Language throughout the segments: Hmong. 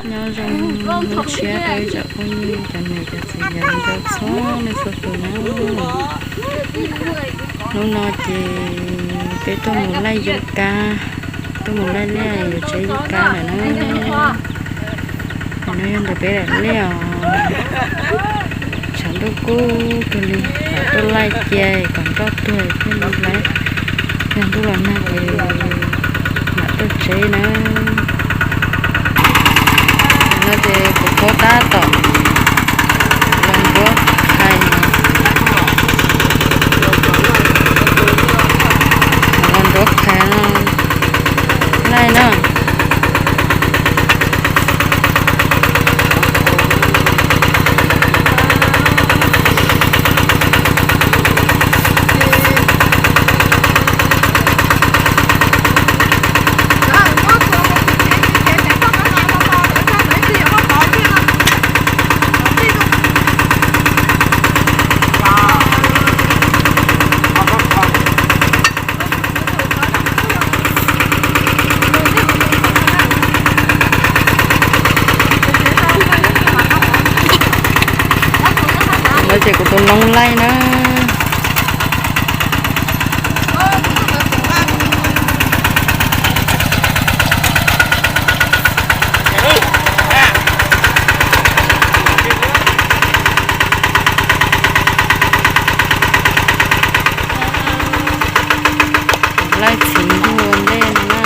Nyob zoo lub tshiab rau ib tsoom phooj ywg cov niam cov txiv cov viv ncaus txhua leej txhua tus na. Hnub no ces peb tuaj mus laij yuav kab, tuaj mus laij liaj yuav tsev yuav kab lawm na. Nim no yog ntawm peb daim liaj os, tshav ntuj kub kawg li, lam tuaj laij cia kom nroj tuag thiaj li laij. Yog ntuj los nag ces mam tuaj tsev na. No ces kuv tuaj tab tom los nruab khais, los nruab khais no, laij no. No ces kuv tus noob laij na. Laij txhiv ntuj ua ntej no na.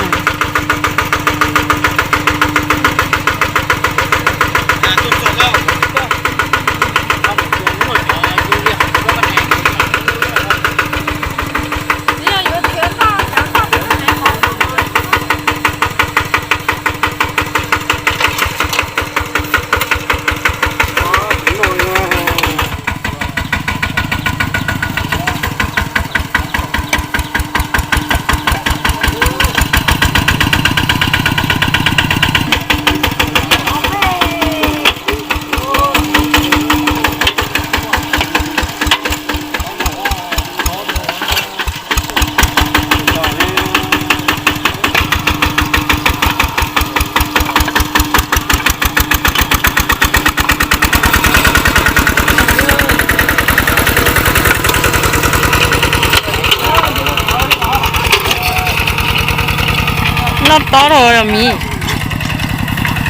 Noj tob rau miv,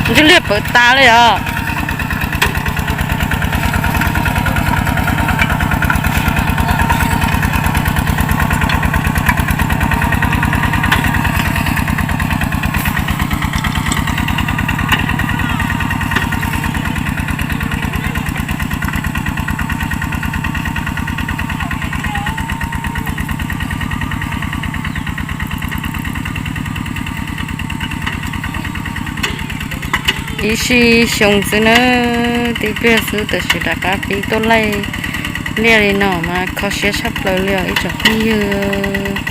ntsuj liaj pawv tas li os. Ib sij xyoo xwb na, tib pliag xwb tab sis rov qab pib tuaj laij liaj li no mas kho siab tshaj plaws li os ib tsoom phooj ywg.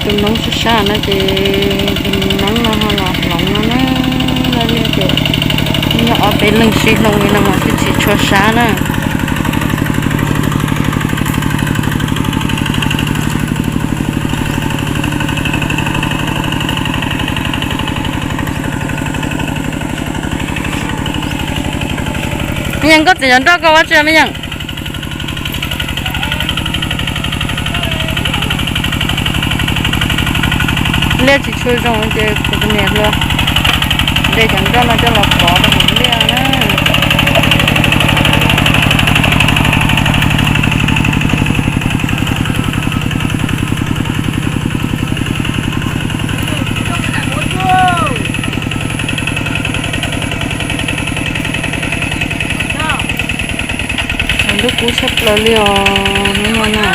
Tus noob sab sab no ces tus noob no ho los hloov no na, laj liaj ces nyob ob peb leeg sib hloov li no mas thiaj tsis tshua sab na. Me Yees, koj txiv cov nroj koj ua tsi Me Yees? Liaj tsis tshua zoo ces kuv tus niam hluas de cov nroj no coj los pov rau hauv liaj na. Ntuj kub tshaj plaws li os hnub no na.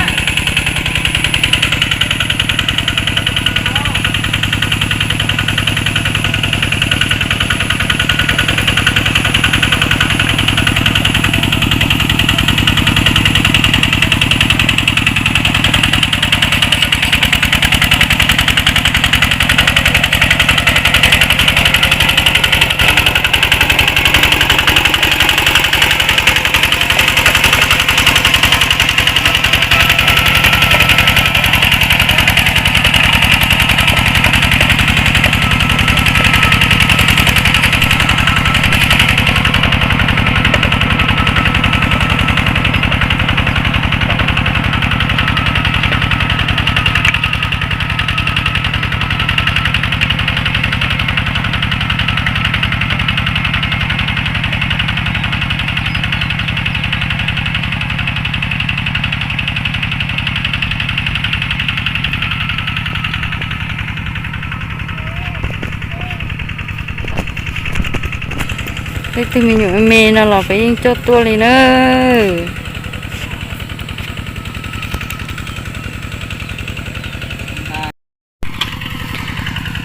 Leej twg me nyuam me no los peb yeej coj tuaj li na.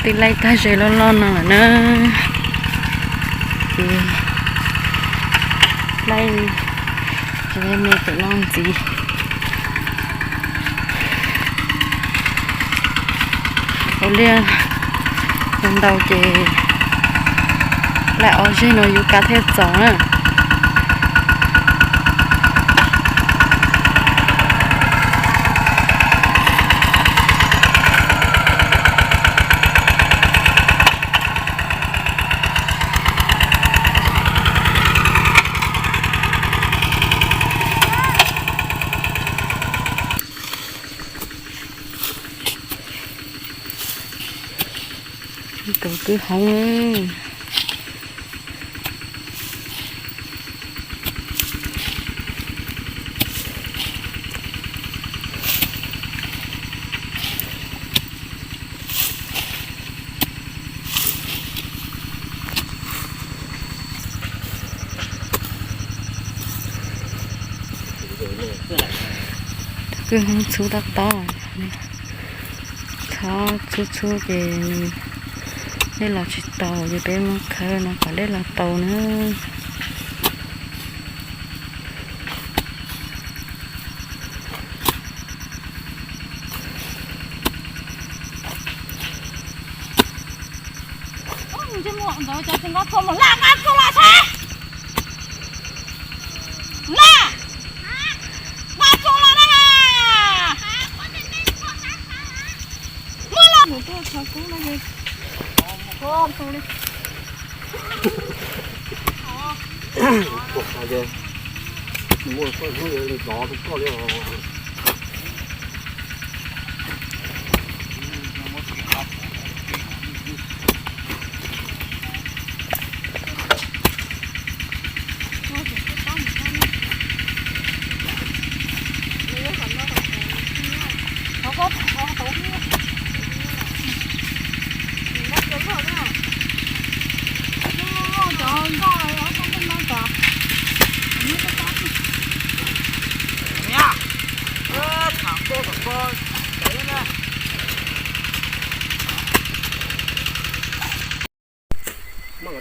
Twb laij tag zes loj loj no lawm na. Ces laij tsis laij me pem no ntxiv. Ua liaj ntau ces laij ob zeg no yus kav thiaj txaus na. Tus kwj hoob. Kwj hoob txhub tab tab. Txhob txhub txhub ces dej los tsis tau, ces peb muab khawb no kom dej los tau na.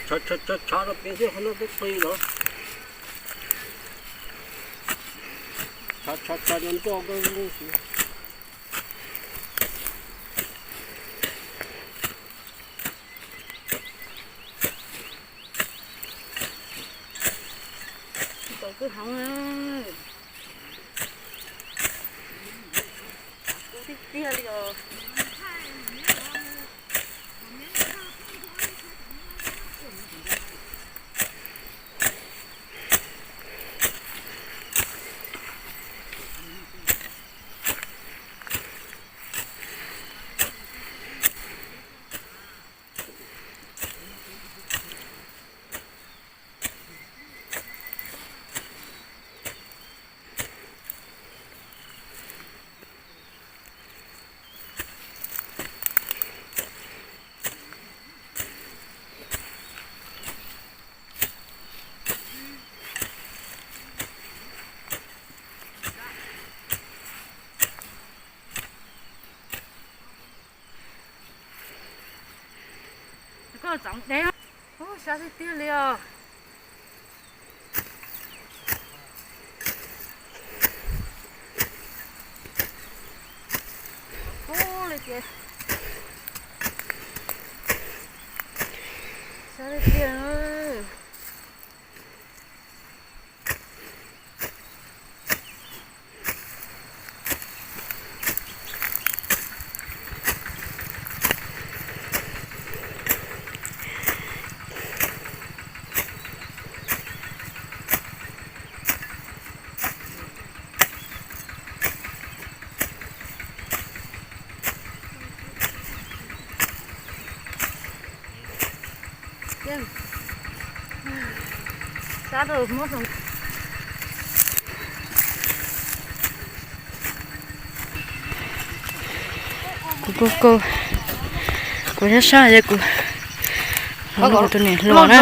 Tshav tshav tshav tshav rau pem thiab, qhov no peb qi los. Tshav tshav tshav no nroj nroj. Tau kwj hoob na. Kub tiag tiag li os. Txav dev, sab tiag tiag li os. Ub, li tias sab tiag tiag. Kuv, kuv, kuv, kuv sab sab es kuv los, kuv tus niam hluas na.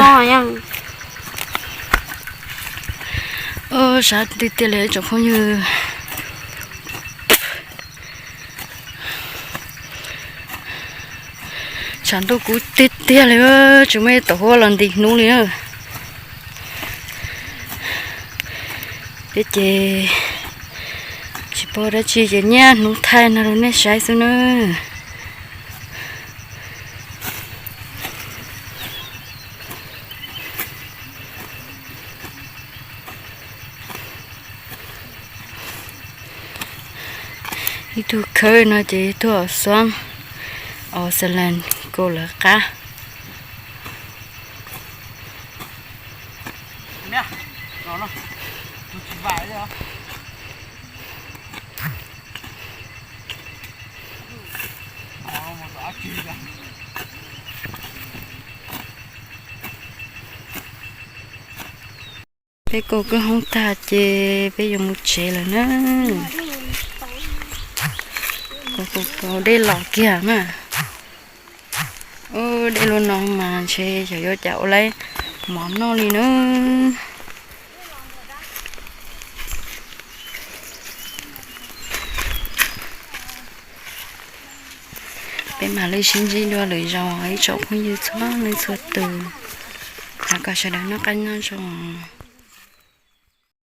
Sab tiag tiag li tsoom phooj ywg. Tshav ntuj kub tiag tiag li, tsis muaj ib tug huab los nti hnub li na. Peb ces tsis paub dab tsi ces niaj hnub thaij no rau nej saib xwb na. Ib tug khawb no ces ib tug Australia, Australia kaus lawv qab. Peb kaus kwj hoob tag ces peb yuav mus tsev lawm na. Kaus, kaus, kaus dej los kiag na. Ub, dej lug no mas ntshe xyov yuav cas ua laib mov noj li na. Peb mam li sib ntsib dua lwm zaus ib tsoom phooj ywg txhua leej txhua tus. Thov kom sawv daws noj qab nyob zoo.